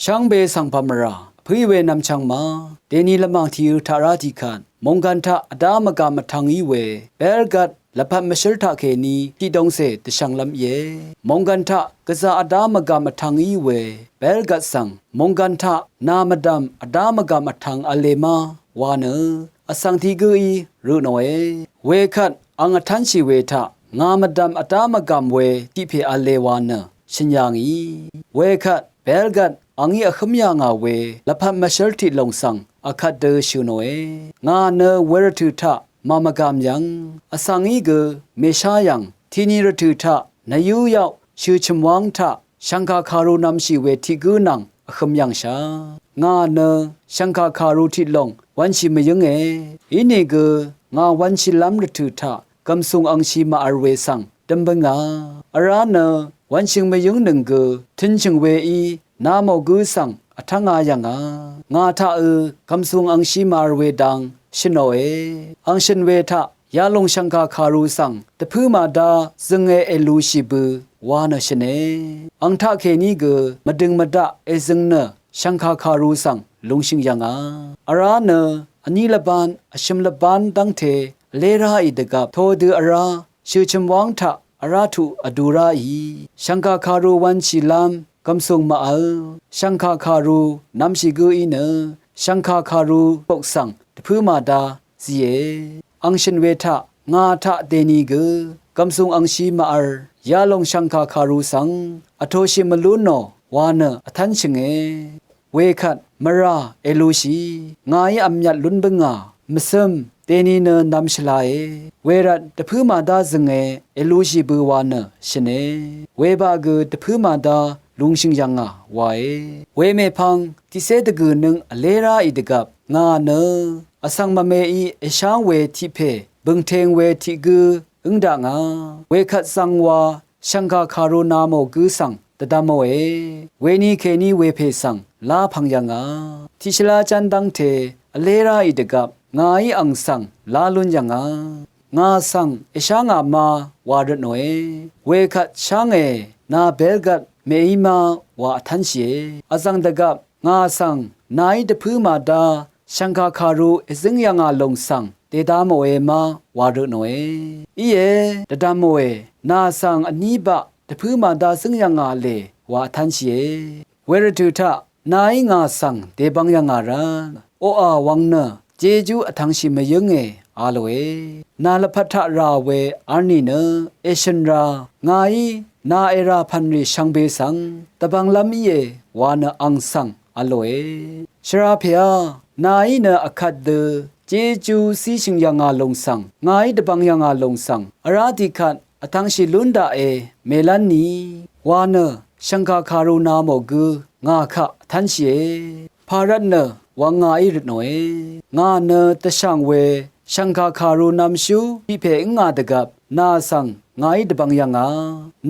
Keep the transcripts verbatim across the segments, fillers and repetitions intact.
Shvngbe svng pàmvrà vpǿì we nvmchvng ma, dèni lvmàng tìrø taq rá tiqkvt mònggv̀n taq vdá mvgàm vtvng í we, bèlgvt lvpat mvshǿl taqkèní tiqdongcè dvshvnglv́m íe. Mònggv̀n taq gvzà vdá mvgàm vtvng í we, bèlgvt svng mònggv̀n taq nà mvdv̀m vdá mvgàm vtvng v̄le ma wa nø, vsvng tiq gǿí rø tnòe. Wekvt ang vtv́nshì we taq ngà mvdv̀m vdá mvgàm we tiq pè v̄le wa nø shø̀n yà ngì. Wekvt bèlgvt angí vhǿm yà ngà we lvpat mvshǿl tiq lòng svng akvt dø shø̀ nòe. Ngà nø wervtø̀ taq màmvgàm yv̀ng, vsvngí gø mèshá yv̀ng, tiqni rvtø̀ taq nvyú yaq shø̀ chø̀m wáng taq shv̀ngkà kàru nv̄mshì we tiq gǿ nvng vhø̄m yv̀ngshà. Ngà nø shv̀ngkà kàru tiq lòng wv̄nshì mvyǿnge. Inìgø ngà wv̄nshìlv́m rvtø̀ taq gv̀msùng angshi màvl we svng dø̄m bǿngà. Vrá nø wv̄nshø̀ng mvyǿngnøng gø tø̄nshø̀ng weí namò gǿ svng vtv́ngā yv̀ngà. Ngà taqø̄ gv̀msùng angshi màvl we dang shø̀nòe. Ang shø̀n we taq yalòng shv̀ngkà kàru svng dvpǿ màdá zønge èlushì bø̄ wa nø shø̀ne. Ang taqkèní gø mvdø̀ng mvdaq èzøng nø shv̀ngkà kàru svng lungshø̀ng yv̀ngà. Vrá nø vní lvbán vshø̀m lvbán dv́ngte vlé ráì dvgvp todø vrá shø̀ chø̀m wáng taq vrá tuq vdu ráì. Shv̀ngkà kàru wv̄nshìlv́m gv̀msùng màvl, shv̀ngkà kàru nv̄mshì gǿí nø shv̀ngkà kàru bok svng dvpǿ màdá zìe. Ang shø̀n we taq ngà taq dèni gø gv̀msùng angshi màvl yalòng shv̀ngkà kàru svng vtōshì mvlú nò wa nø vtv́nshø̀nge. Wekvt mvrà èlushì, ngàí vmyvt lún bǿngà, mvsøm dèni nø nv̄m shvlae. Wervt dvpǿ màdá zønge èlushì bø̄ wa nø shø̀ne. Webaq gø dvpǿ màdá lungshø̀ng yv̀ngà wae. Wemèpvng tiqcé dvgø̀nøng vlé ráì dvgvp ngà nø vsvng mvmeí èsháng we tiq pè bø̀ngteng we tiq gǿ ǿng dakngà. Wekvt zvng wa shv̀ngkà kàru namò gǿ svng dvdvmòe. Weni kèní wepè svng lá pvng yv̀ngà. Tiqshvlá ján dv́ngte vlé ráì dvgvp ngàí ang svng lá lún yv̀ngà. Ngà svng èshá ngà ma wa røtnòe. Wekvt shánge, nà bèlgvt mèí ma wa vtv́nshìe. Vzv̀ng dvgvp ngà svng nàí dvpǿ màdá shv̀ngkà kàru èzǿng yv̀ngà lòng svng dèdvmòe ma wa røtnòe. Íe, dvdvmòe, nà svng vní baq dvpǿ màdá zǿng yv̀ngà lè wa vtv́nshìe. Wervtø̀ taq nàí ngà svng dèbvng yv̀ngà rvt oqà wvng nø jejú vtv̄ngshì mvyǿnge a lòe. Nà lvpat taq rà we vl nìnø èshø̀n ra, ngàí nà èrà pv̀nrì shvngbe svng dvbvnglv́m íe wa nø ang svng v̄lòe. Shvrapèá, nàí nø vkvt dø jejú zíshø̀ng yv̀ngà lòng svng, ngàí dvbvng yv̀ngà lòng svng vrá tiqkvt vtv̄ngshì lún daqe mèlv́n ni wa nø shv̀ngkà kàru namò gǿ ngà kaq vtv́nshìe. Pàrvt nø wvng ngàí røtnòe. Ngà nø dvshàng we shv̀ngkà kàru nv̄mshú tiq pè ǿngà dvgvp nà svng ngàí dvbvng yv̀ngà.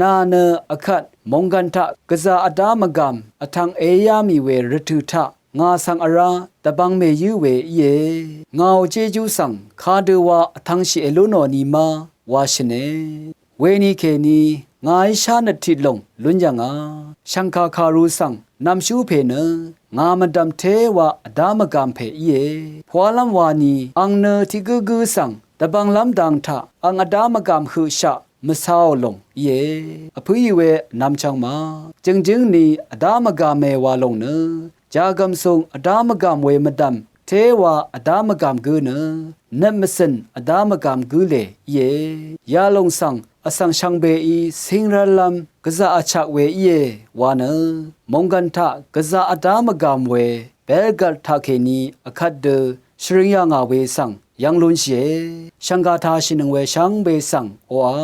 Nà nø vkvt mònggv̀n taq gvzà vdá mvgàm vtv̄ng èyá mì we rvtø̀ taq ngà svng vrá dvbvng mèyǿ we íe. Ngàò jejú svng kadø wa vtv̄ngshì èlú nò ni ma wa shø̀ne. Weni kèní ngàí shánøt tiq lòng lún yv̀ngà. Shv̀ngkà kàru svng nv̄mshú pè nø ngà mvdv̀m té wa vdá mvgàm pè íe. Pwalv́m wani ang nø tiq gǿgǿ svng dvbvnglv́m dang taq ang vdá mvgàm høqshaq mvcāò lòng íe. Vpǿì we vnvm chv̄ng ma jø̀ngjǿng ni vdá mvgàme wa lòng nø jàgv̀msùng vdá mvgàm we mvdv̀m té wa vdá mvgàm gǿ nø nøt mvcø̀n vdá mvgàm gǿ lè íe. Yalòng svng vsvng shvngbeí cíngrv́llv́m gvzà vchak we íe wa nø mònggv̀n taq gvzà vdá mvgàm we bèlgvt taqkèní vkvt dø shvrøng yà ngà we svng yv́ng lúnshìe. Shv̀ngkà tashìnøng we shvngbe svng oqà